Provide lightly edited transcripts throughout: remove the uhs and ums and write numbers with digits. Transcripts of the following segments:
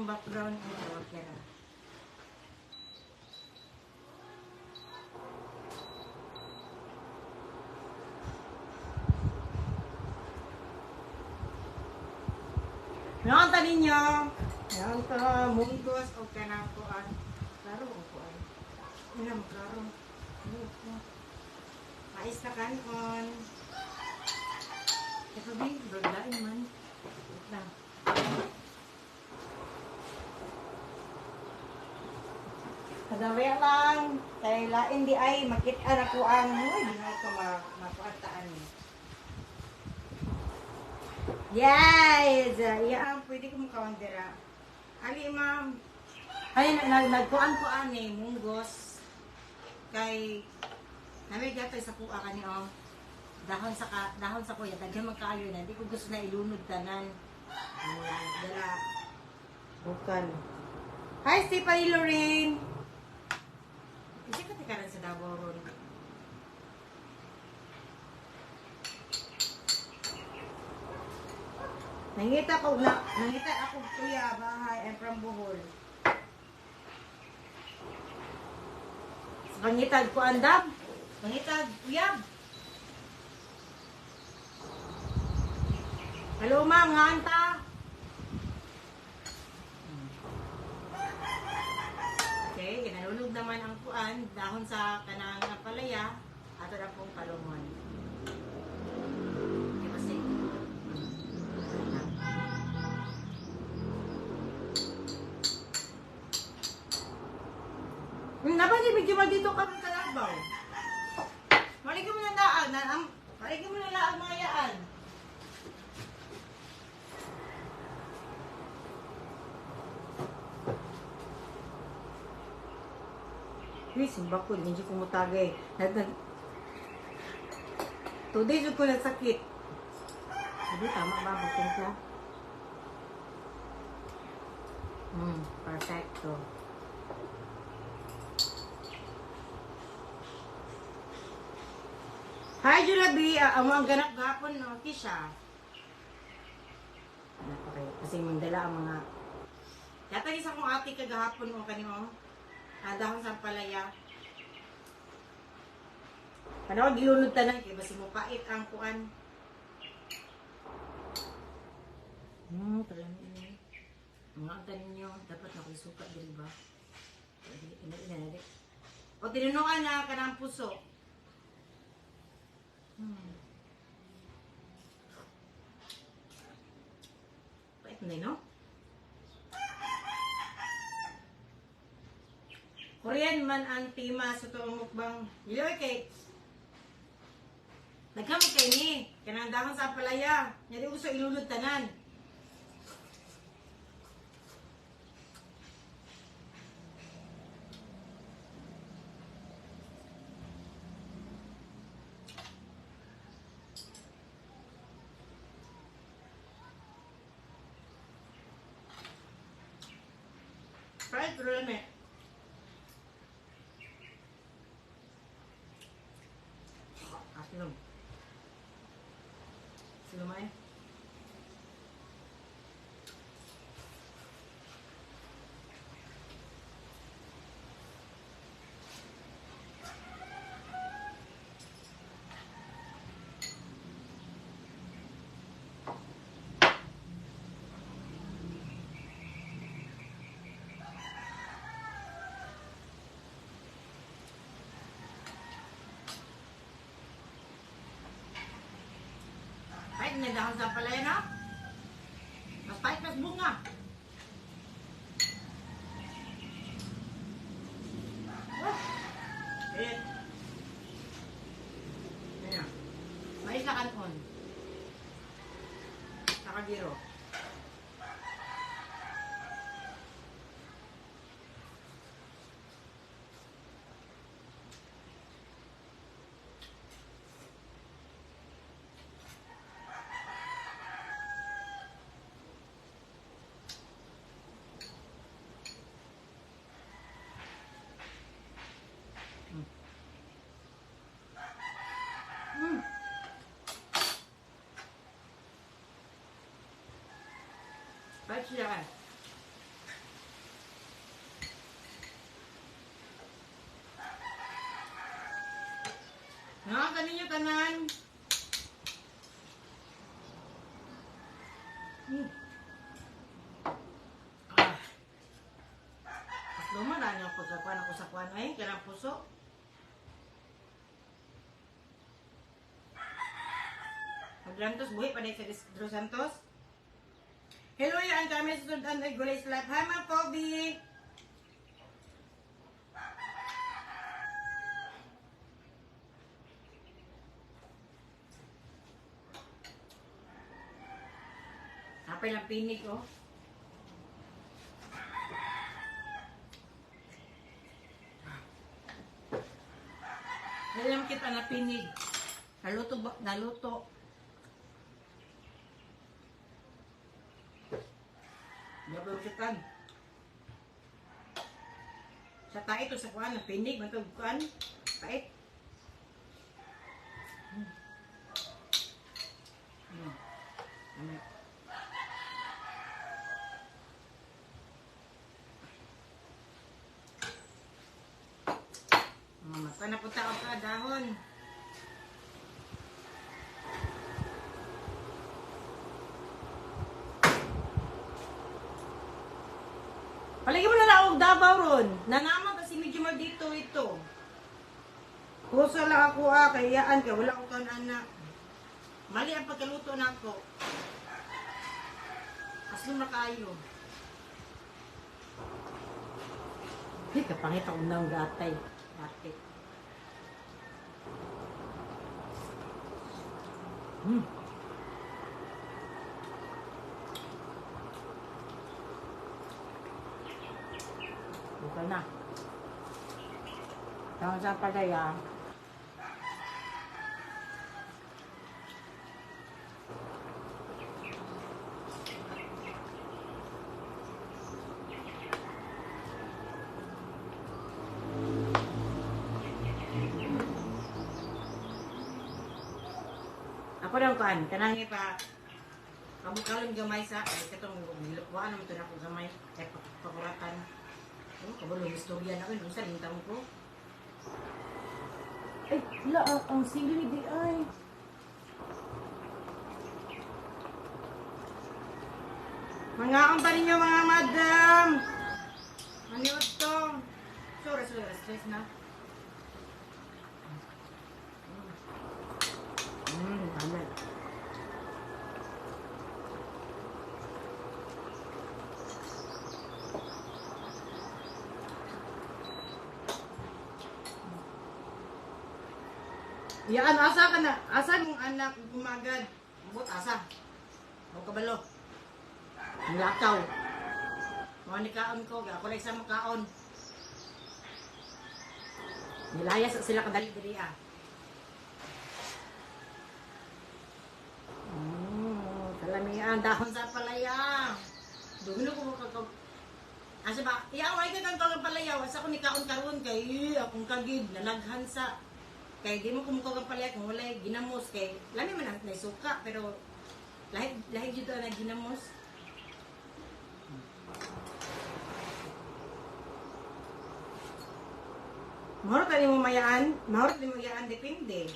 akong background ito, okay ra. Ano ang ninyo? Ano to? Munggos o kanang kuan. Klaro o kuan. Ano mo klaro? Ano ito? Mais na kanon. Ito ba? Baglain man. Wait lang. Kagawi lang. Kay lain di ay makita na ko ang uy, di na ko makuantaan ni. Yes! Iya, pwede ko makawandira. Ali, ma'am. Ay, nagkuan ko ani, munggos. Kay, nami gatoy sa kuha kani oh. Dahon sa kuya, daghan man kaayo na. Di ko gusto na ilunod tanan. Dala. Bukan. Hi, Stephanie Lorraine. Kasi ka tikaran sa Davao ron. Nangita ako kuya bahay. I'm from Bohol. Sa pangitag ko andam. Pangitag uyab. Hello ma'am, nga anta. Okay, ginalulog naman ang kuan, dahon sa kanang palaya, ato na pong palungon. Di ba si? Dapat medyo dito kami kalabaw. Maligyan mo na laag. Maligyan mo na laag mga yaan. Uy, simba ko. Medyo kumutagay. 2 days ko nasakit. Sabi, tama ba? Pagtimpla? Perfecto. Hi, Julabi. Amo ang ganap gapon, no? Kisha. Ano pa kayo? Kasi mandala ang mga... Yatagi sa akong ate kagahapon, o kani, o. Dahon sa palaya. Ano, gilunod tanan, kay basi mo pait ang kuan. Talan ini. Mga anta ninyo, dapat na ko'y suka diri ba? Ina, ina, ina. O, tinunuan na kanang puso. Pait na, no? Korean man ang tema sa tuong mukbang. Iloy kay nagkamit kay ni kanang dahon sa palaya. Nya di uso ilulod tanan. Fried pero lami. Aslom. Aslom ay. Pahit na dahon sa palaya, no? Mas pahit, mas bunga. Oh. Ayan. Ayan. Mais na kanton. Nakagiro. Pahit siya eh. ninyo tanan. Ah. Mas luma na niyo pagkakuan ako sa kuan ay kanang puso. Maglantos buhi pa sa Dro Santos. Hello yan kami sa sudan ay gulay sa life. Hi, Ma'am Kobe. Apay lang pinig, oh. Alam kita na pinig. Naluto ba? Naluto. Naluto. Sa tait o sa kuan, na pinig, mantog kuan. Tait. Ano? Magpa na punta ka dahon. Palagi mo na lang og Davao ron. Nanaman kasi medyo mal dito ito. Kusa lang ako ah, kayaan ka, wala akong kaon anak. Mali ang pagkaluto na ako. Aslom na kayo. Ay, kapangit ako ng gatay. Ate. Okay na. Tama sa palaya. Ako daw kuan, kanang ipa kabukalon gamay sa ay katong gilukwan naman to na ako gamay kay pakuratan. Oh, kabalo istorya na ko unsa ning taon ko. Ay, la ang sili di ay. Mga pa ninyo mga madam. Maniod to. Sorry, sorry, stress na. Amen. Yan, asa ka na? Asa mong anak gumagad? Ambot, asa? O kabalo. Ang lakaw. Mga ni kaon ko, ako lang isang kaon. Nilayas sila kadali diri ah. Kalamian, dahon sa palaya. Dumino ko kakag. Asa ba? Iyaw ay kang kang palaya, asa ko ni kaon karon kay akong kagid nalaghan sa kay di mo kumukuha ang palaya kung walay ginamos kay lami man ang suka pero lahi lahi jud na ginamos. Mahurot na mo mayaan, mahurot na mo mayaan, depende.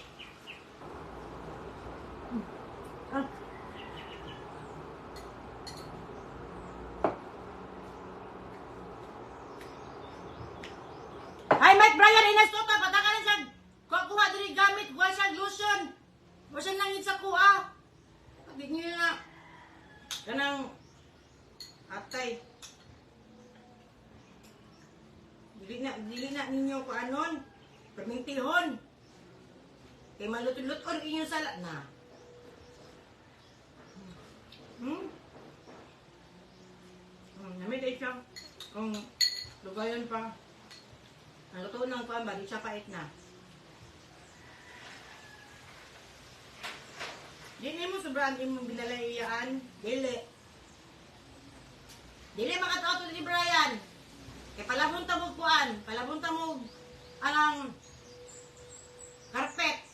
Ah. Ay, Mike Brian, inastota, patakalan siya. Kuha diri gamit, kuha siya lotion. Kuha siya langit sa kuha. Pagdi niyo na. Kanang atay. Dili na ninyo ko anon. Permintihon. Kay maluto-luton inyong sala na. Namit ay siya. Kung lugayan pa. Ang luto ng kuan ba, di siya pait na. Di nimo sobrang imong binalayaan. Dili. Dili makatao to ni Brian. Kay palabon ta mo kuan, palabon ta mo ang carpet.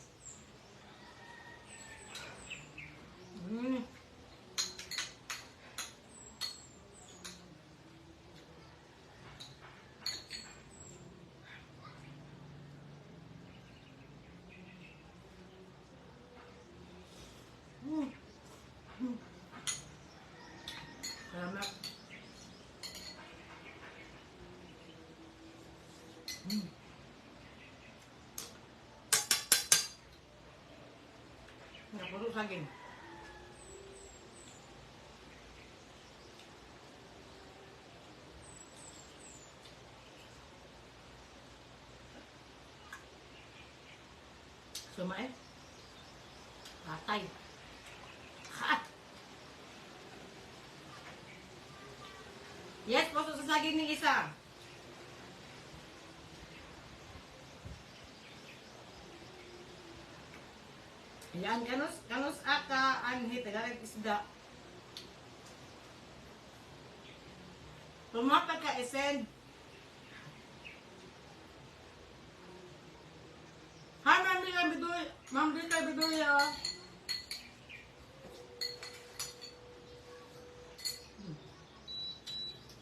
Napuro saging. Sumae. Patay. Ha! Yes, puso sa saging ng isa. Yan, kanus, kanus aka anhi Tagalog isda. Tumata ka isend. Hi, Ma'am Rita Biduya. Ma'am Rita Biduya.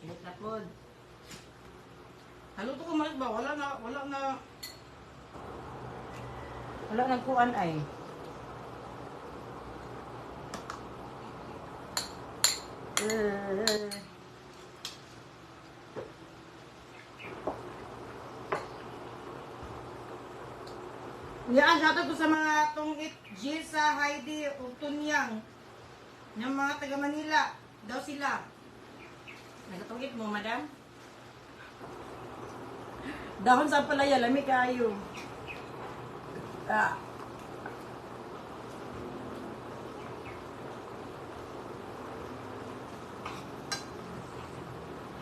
Init na po. Haluto ko malit ba? Wala na, wala na. Wala nang kuan ay. Yan, shoutout ko sa mga tungit Jisa, Heidi, ug Tunyang ng mga taga Manila daw sila. Nagatungit mo, madam? Dahon sa palaya, lami kaayo. Ah.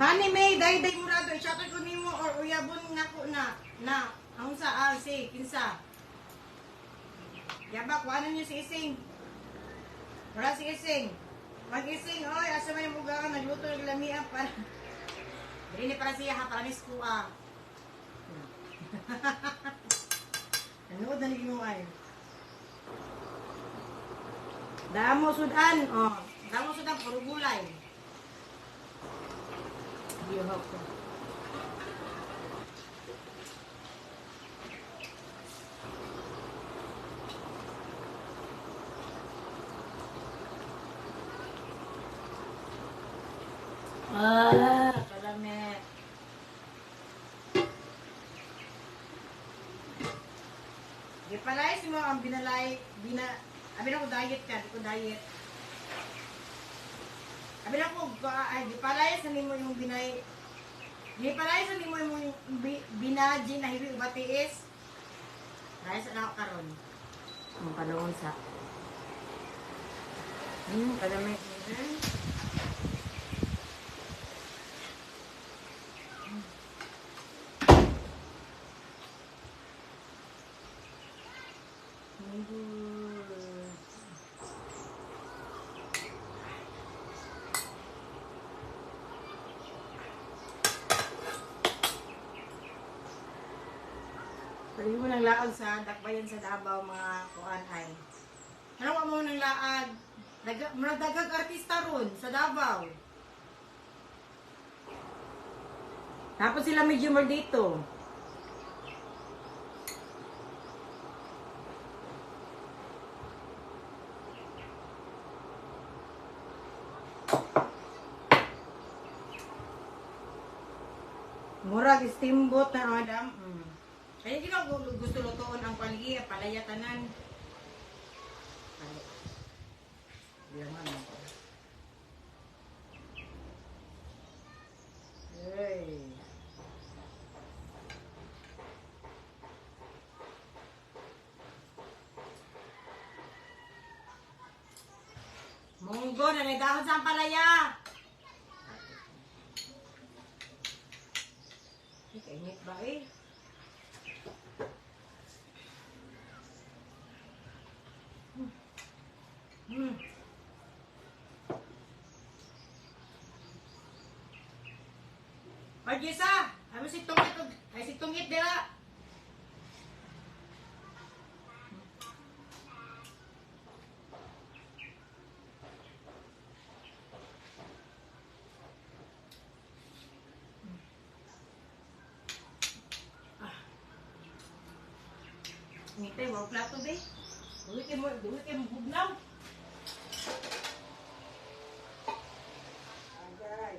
Honey May, Day Day Murado, shoutout ko nimo or uyabon nako na. Na, ang sa si kinsa. Yaba, kuhanan niyo si Ising. Wala si Ising. Mag-ising, oy, asa man yung buga ka, nagluto ng lamian para. Dili para siya ha, para ni Skua. Nanood na ni ay. Damo sudan, oh. Damo sudan, puro gulay. Gihok ko. Ah, kalami. Gipalayas mo ang binalay, bina, abi na ko diet ka, di ko diet. Abi na ko, ay, gipalayas na nimo yung binay, gipalayas na nimo yung binaji na hiwi ubatiis. Layas na ako karon. Ang panahon sa. Kalami. Pwede mo ng laag sa dakbayan sa Davao mga kuan ay. Ano mo ng laag? Mga dagag artista ron sa Davao. Tapos sila medyo more dito. Murag steamboat na madam. Kaya di ka gusto lutoon ang palgi, palaya tanan. Bilangan mo ko. Hey. Munggo na may dahon sa palaya. Ay, kainit ba eh? Ay, Jessa! Ano si Tungit? Ay, si Tungit, dira! Ngitay, wow plato, be. Duwi kay mo bugnaw. Agay.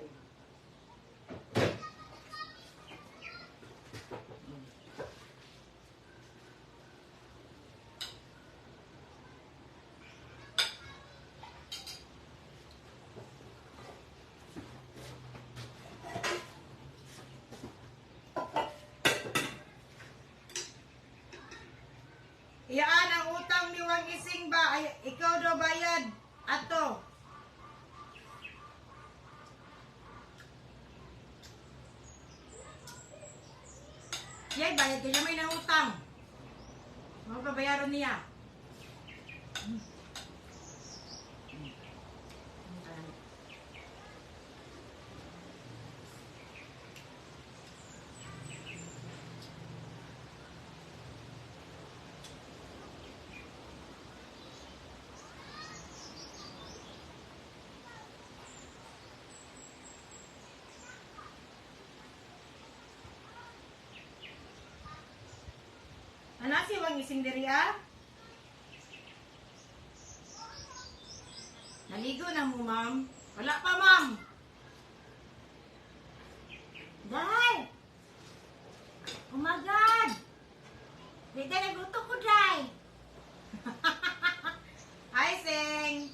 Iyaan ang utang ni Wang Ising ba? Ay, ikaw daw bayad. Ato. Yay, bayad kaya may nangutang. Mga babayaran niya. Ana si Wang Ising diri ah? Naligo na mo, ma'am. Wala pa, ma'am. Day! Oh my God! Di tayo nagluto ko, Day! Hi, Sing!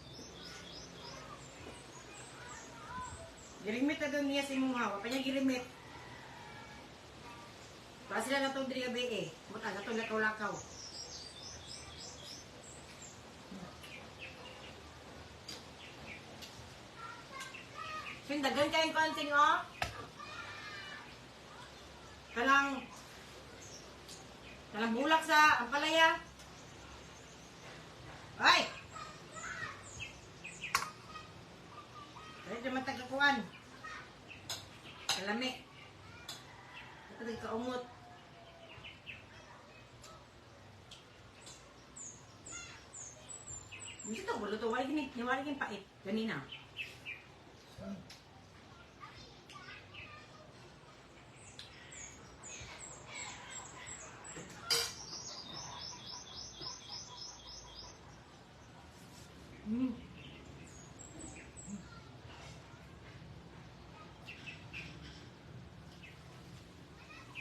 Girimit na doon niya si mga. Wapa niya girimit. Para sila na itong diri gabi eh. Buta na itong lakaw-lakaw. Sing, dagan kayong kansing, oh. Kanang bulak sa ampalaya. Ay! Dali naman tagakuan. Kalami. Ito kaumot. Hindi ito, luto. Wala gini pait. Ganina.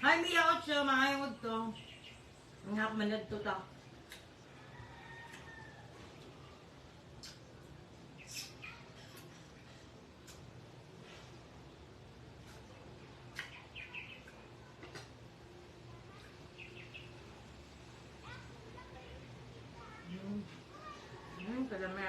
Hi, Mia Ocho. Maayong udto. Ang hap man to ta. Kalami.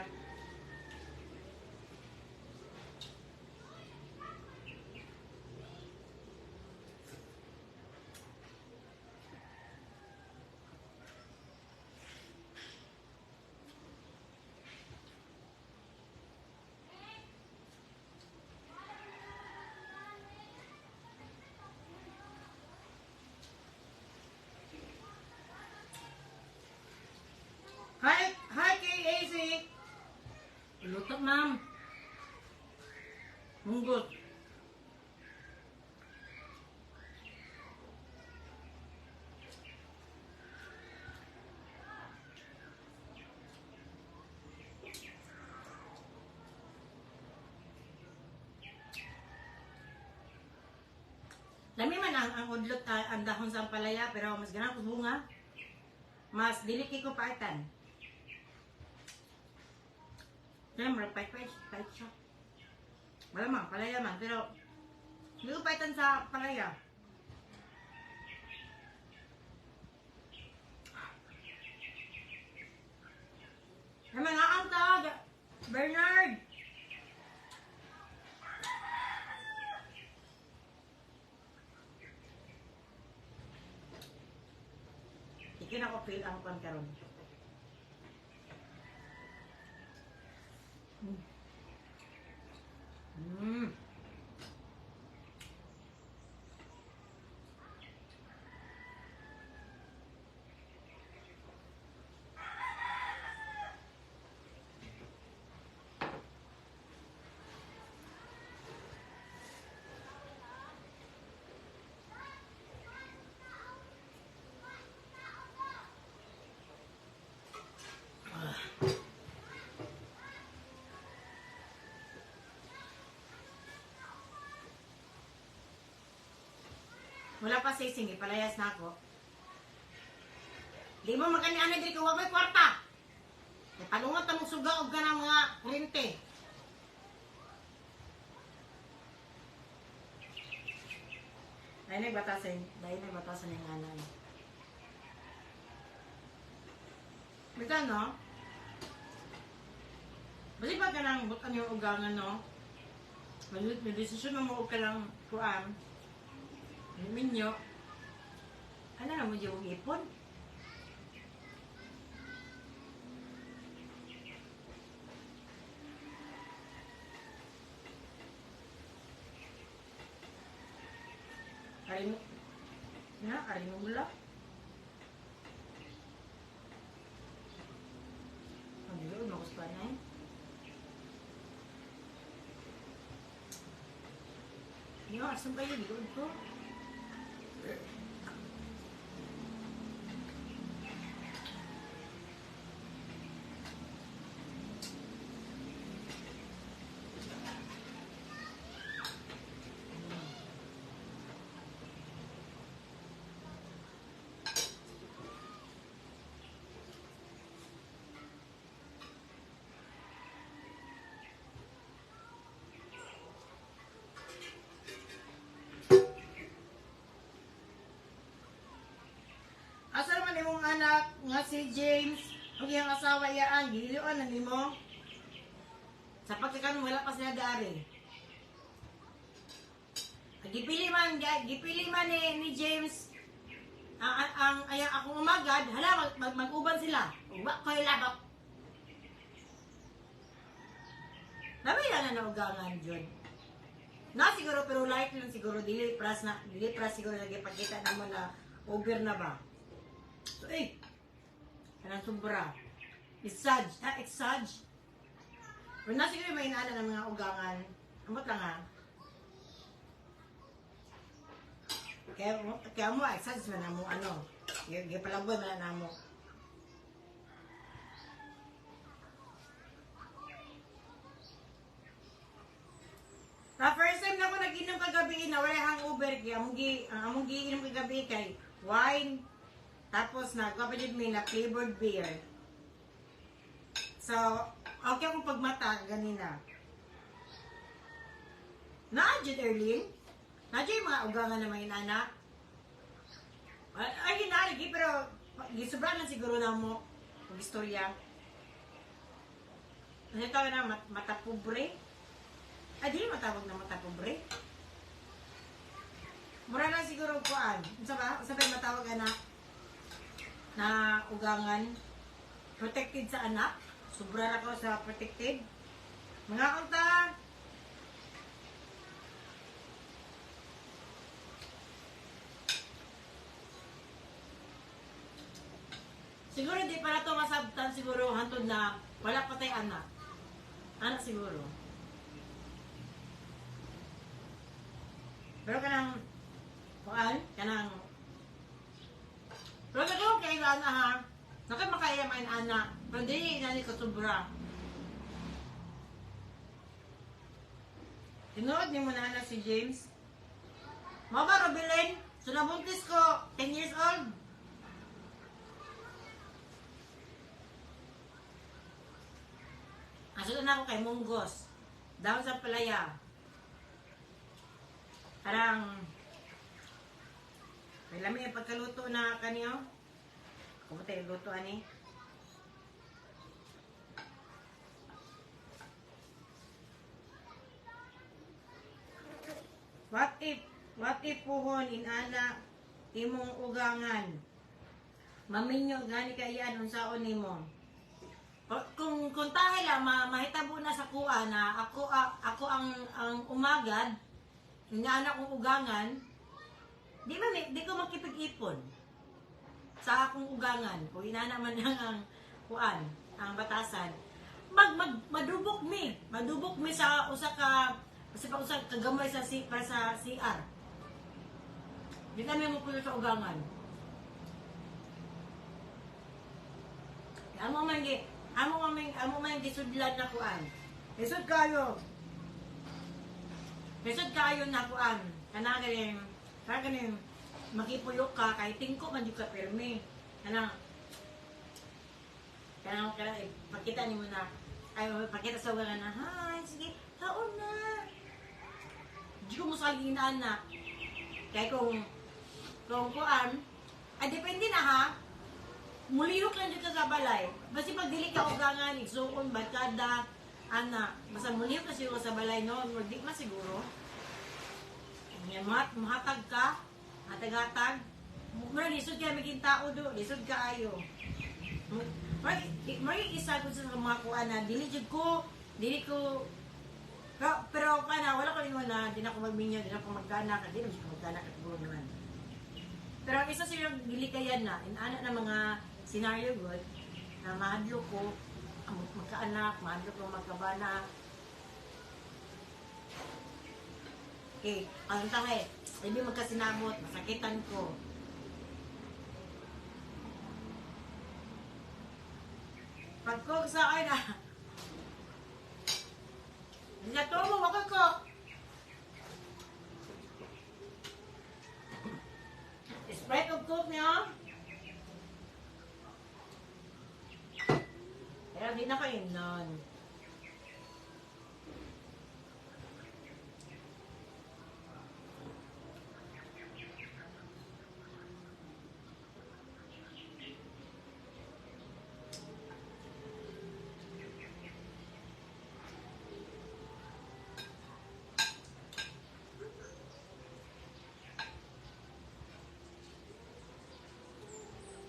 Hi, hi KAC. Luto, ma'am. Munggot. Lami man ang udlot, ang dahon sa ampalaya, pero mas ganang ko bunga. Mas dili kay ko paitan. Kaya murag pait-pait, pait siya. Wala man, palaya man, pero hindi ko paitan sa palaya. Ay, mga ang tag! Bernard! Hindi na ko feel ang kwan karon. Wala pa sising, ipalayas na ako. Di mo makani-ani diri ko, wa may kwarta. Palungot ang suga og ganang mga kurente. Ay, nagbatasan. Dahil nagbatasan yung anay. Basta, no? Basta pa ka lang butan yung ugangan, no? May desisyon mo mo ka lang kuan. Minyo. Ano na mo yung ipon? Arin mo. Na, arin mo mula. Ang ganoon, magustuhan na eh. Yo, asan kayo? Likod ko. Asa naman imong anak nga si James ug iyang asawa iyaan gilion na nimo? Sa pagkakan wala pa sila dari. Gipili man ni James ang ay, akong umagad, hala mag-uban sila. Wa koy labak. Dami na na naugangan jud. Na siguro pero light lang siguro dili pras siguro nagipakita namo na over na ba. So, eh, kanang sobra. Exage, ha, exage. Pero na siguro may inaala ng mga ugangan. Amot lang ha. Kaya mo, exage man na mo, ano. Gipalaboy man na mo. Na first time na ako nag-inom kagabi na wala hangover kaya ang among giinom kagabi kay wine. Tapos nagwa pa jud mi na flavored beer. So, okay akong pagmata ganina. Na jud Erlene? Na jud yung mga ugangan na may anak. Ay, hinaligi, pero gisubra lang siguro na mo og istorya. Ano tawag na mata pobre? Ay, di matawag na mata pobre. Mura lang siguro kuan. Unsa ba? Unsa ba yung matawag anak? Na ugangan? Protected sa anak? Sobra ra ko sa protected. Mga kunta. Siguro di pa na to masabtan siguro hantod na wala pa tay anak. Anak siguro. Pero kanang kuan, kanang pero nagawa kay ana ha. Nakay makaya man ana. Pero di na ni kasubra. Tinuod ni mo na ana si James. Mao ba Robilin? So nabuntis ko 10 years old. Asa na ako kay munggos. Dahon sa palaya. Parang may lami ang pagkaluto na kaniyo. Kung tayo luto ani. What if puhon inana imong ugangan? Maminyo gani ka iyan unsaon nimo? Kung tahe lang mahitabo na sa kuha na ako ang umagad, inana kong ugangan, di ko makipig-ipon sa akong ugangan. Kung inana man lang ang kuan, ang batasan, mag, mag madubok mi sa usa ka sa usa ka gamay sa C, para sa CR. Di kami mo sa ugangan. Amo man gisudlan na kuan. Lisod kayo. Lisod kayo na kuan. Kana ganing, kana ganing makipuyok ka kay tingko man jud ka pirmi. Kanang kanang kana eh, pakita nimo na ay pakita sa ugangan na hi sige kaon na. Di ko mosali na. Kay kung kuan, ay depende na ha. Mulihok lang dito sa balay. Basta pag dili ka ugangan, igsuon, barkada, ana, basta mulihok na siguro sa balay, no? Di man siguro. Nga, muhatag ka, hatag-hatag. Mura, lisod ka, maging tao do, lisod ka ayo. Mura, isa ko sa mga kuan na, dili jud ko, dili ko, pero kana, wala ko lingon na, di na ako magminyo, di na ako magkana, di na ako magkana, siguro naman. Pero ang isa silang gilikayan na, inana na mga scenario good, na mahadlo ko, magkaanak, mahadlo ko magkabana. Okay, ang tahe, hindi magkasinabot, masakitan ko. Pagkok sa akin na, Natomo, wako ko. Sprite of Coke niyo. Pero di na kayo nun.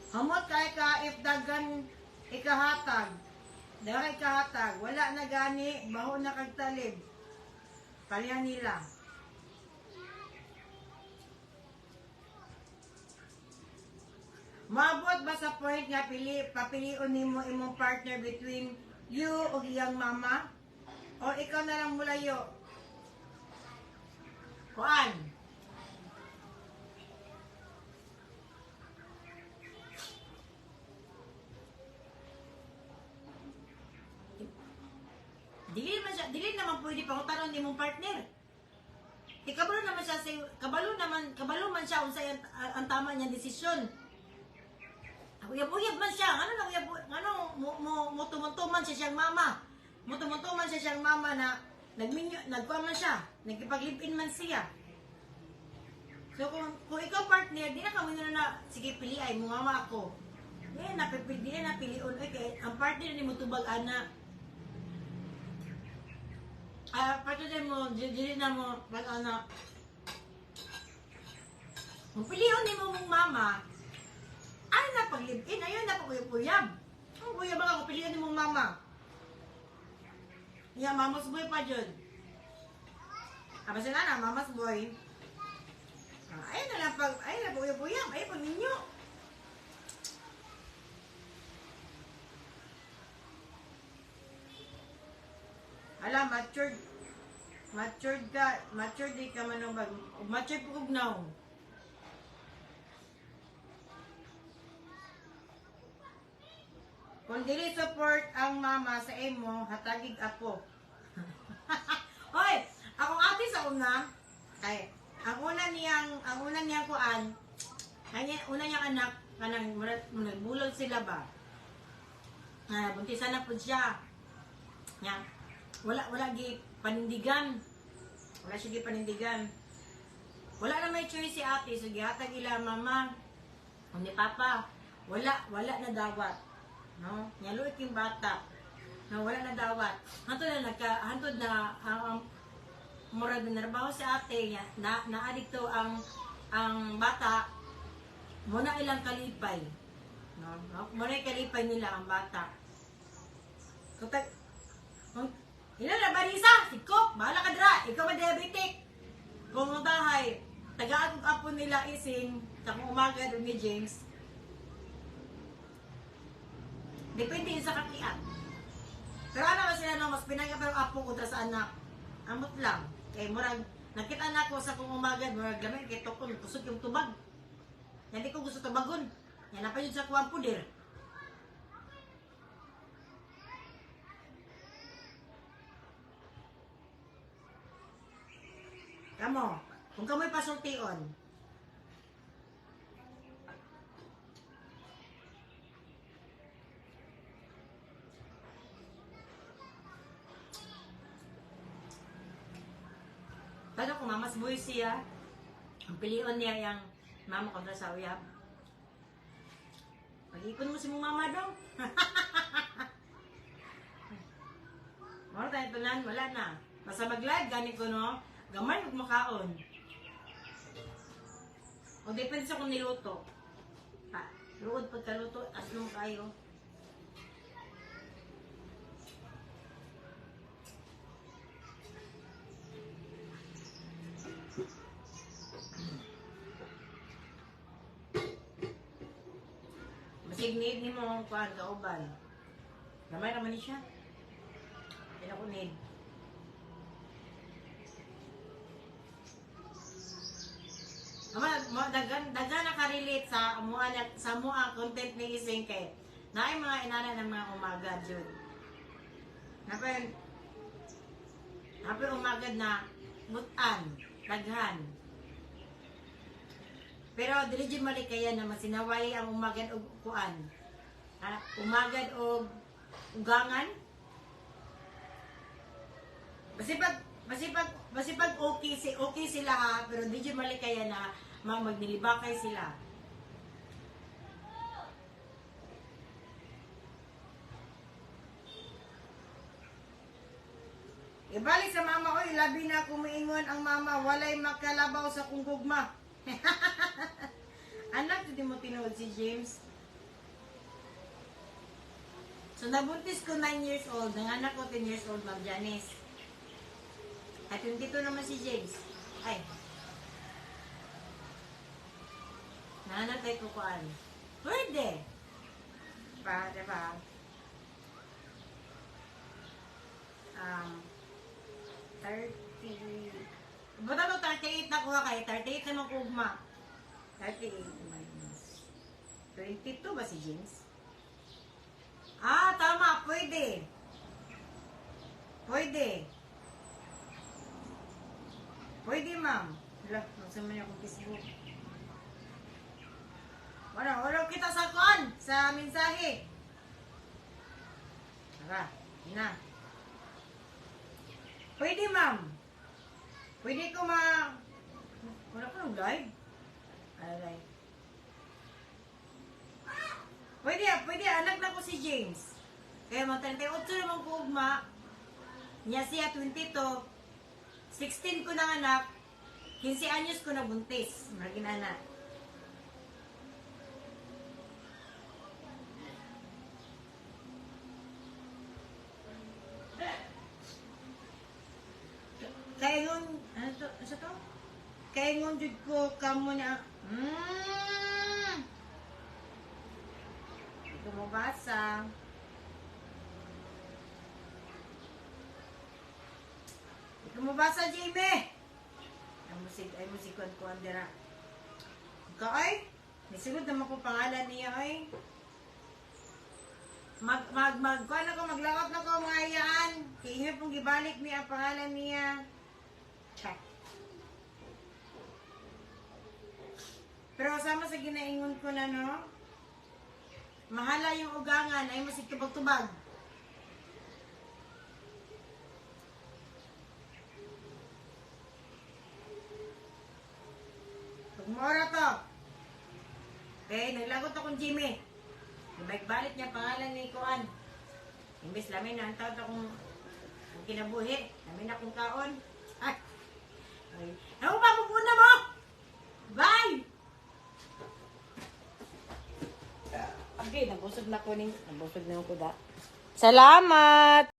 Hamot kay ka if dagan ikahatag. Dagan ikahatag, wala na gani, baho na kag talib. Palihan nila. Maabot ba sa point nga papilion nimo imong partner between you ug iyang mama? O ikaw na lang mulayo? Kuan. Dili man siya, dili naman pwede pangutanon nimong partner. Di kabalo naman siya sa kabalo man siya unsay ang tama niyang desisyon. Uyab-uyab man siya. Ano na uyab, ano mo tumuntuman siya siyang mama. Mutumuntuman siya siyang mama na nagminyo, nagkuha man siya, nagkipaglipin man siya. So kung ikaw partner, di na kamo na sige pili ay mo mama ako. Di na pipili, di na pilion oy kay ang partner ni mo tubag ana. Partner mo, dili na mo pag ana. Kung pilion nimo mong mama, ay na paglipin, ayun na pag-uyab-uyab. Ang uyab ako pilion nimo mama. Ya, mama's boy pa jud. Aba sila na, mama's boy. Ayun na lang pag, ayun na pag-uyab-uyab, ayun pag ninyo. Ala, matured. Matured ka, matured di ka man bag, matured po kog now. Kung dili support ang mama sa imo, hatagig apo. Hoy, akong ate sa una, ay, ang una niyang kuan, una niyang anak, kanang nagbulol sila ba? Buntisan na pud siya. Nya, wala gi panindigan. Wala siya gi panindigan. Wala na may choice si ate, so gihatag ila mama, ni papa. Wala na dawat. No, nyaluit yung bata. No, wala na dawat. Hantod na ang murag na narbaho si ate niya, na naadikto ang bata. Muna ilang kalipay. No, muna kalipay nila ang bata. Kung ila na barisa, si Coke, bahala ka dira, ikaw ba diabetic? Kung tahay, tagaan kong apo nila ising sa kung umaga doon ni James. Depende yun sa kakiat. Pero ano ba sila no, mas pinag pero apo kontra sa anak. Amot lang. Kay murag, nakita na ako sa kung umaga, murag gamay, kay tukon, kusog yung tubag. Hindi ko gusto tubagon. Yan na pa yun sa kuwang pudir. Kamo, kung kamo'y pasultion, pero kung mamas boy siya, ang pilion niya yung mama kontra sa uyab. Mag-ipon mo si mong mama dong. Wala tayo tanan, wala na. Basta mag-live, gani ko, no? Gamay ug makaon. O depende sa kung niluto. Ha, luod pagkaluto, aslong kayo. Basig need ni mo ang kuan kauban. Gamay ra man ni siya. Di na ko need. Ama, mo daghan daghan nakarelate sa amoa na sa amoa content ni Ising kay naay mga inana ng mga umaga jud. Napay napay umagad na butan, daghan. Pero dili jud malikaya na masinaway ang umagad og kuan. Ah, umagad og ugangan. Basipag okay si okay sila ha, pero di jud malikaya na mga magnilibakay sila. Ibalik sa mama, oy, labi na kumiingon ang mama, walay makalabaw sa kong gugma. Anak, hindi mo tinuod si James. So, nabuntis ko 9 years old, nanganak ko 10 years old, Ma'am Janice. At 22 naman si James. Ay. Nanganak tayo kukuan. Pwede. Pa, diba? 30. Buta to 38 na kuha kay 38 naman kugma. 38 minus 22 ba si James? Ah, tama. Pwede. Pwede. Pwede, ma'am. Hala, magsa man akong Facebook. Wala, wala kita sa kuan, sa mensahe. Tara, na. Pwede, ma'am. Pwede ko ma... Wala ko ng live. Aray. Pwede, pwede. Anak na ko si James. Kaya mga 38 naman ko ugma. Niya siya 22. 16 ko na anak. 15 anyos ko na buntis. Maragin anak. Kaingon, ano to? Ano to? Kaingon jud ko kamo na. Hindi ko mabasa. Hindi ko mabasa, Jamie. Ay musig kuan kuan dira. Ka ay, nisulod naman ko pangalan niya ay. Mag mag mag kuan ako, maglakot na ko mga iyaan. Kay inyo pong gibalik niya ang pangalan niya. Check. Pero sama sa ginaingon ko na, no? Mahala yung ugangan, ay masig tubag-tubag. Pagmora to. Okay, naglagot akong Jimmy. Ibalik-balik niya pangalan ni Kuan. Imbes lamin na ang tawag akong ang kinabuhi. Lamin akong kaon. Ay! Ay. Ano ba pupuna mo? Bye! Okay, nabusog na ko ning, nabusog na ko da. Salamat!